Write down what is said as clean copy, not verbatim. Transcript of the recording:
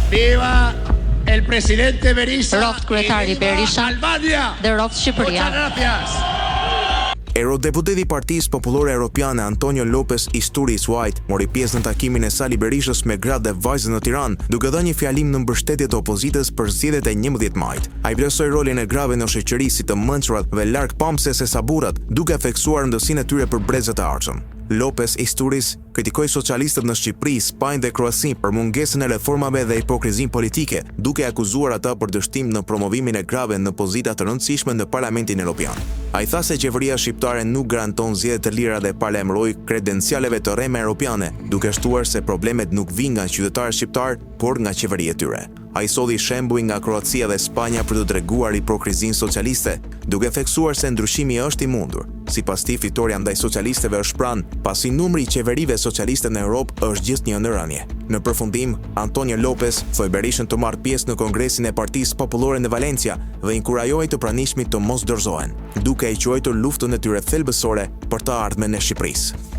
Viva el presidente Berisha. Rroftë kryetari Berisha. Albania. Dhe rroftë Shqipëria. Muchas gracias. Eurodeputeti i Partisë Popullore Europiane Antonio Lopez Isturiz White mori pjesë në takimin e Sali Berishës me gratë dhe vajzat në Tiranë, duke dhënë një fjalim në mbështetje të opozitës për zgjedhjet e 11 majit. Ai vlerësoi rolin e grave në shoqëri si të mençurat dhe largpamëse sesa burrat, duke theksuar rëndësinë e tyre për brezat e ardhshëm. Lopez Isturiz kritikoi socialistët në Shqipëri, Spanjë dhe Kroaci për mungesën e reformave dhe hipokrizinë politike, duke akuzuar ata për dështim në promovimin e grave në pozita të rëndësishme në Parlamentin Europian. Ai tha se qeveria shqiptare nuk garanton zgjedhje të lira dhe paralajmëroi kredencialeve të rreme europiane, duke shtuar se problemet nuk vijnë nga qytetarët shqiptarë, por nga qeveria e tyre. Ai solli shembuj nga Kroacia dhe Spanja për të treguar hipokrizinë socialiste, duke theksuar se ndryshimi është i mundur. Sipas tij, fitorja ndaj socialistëve është pranë, pasi numri i qeverive socialiste në Europë është gjithnjë në rënie. Në përfundim, Antonio Lopez ftoi Berishën të marrë pjesë në Kongresin e Partisë Popullore në Valencia dhe inkurajoi të pranishmit të mos dorëzohen, duke e quajtur luftën e tyre thelbësore për të ardhmen e Shqipërisë.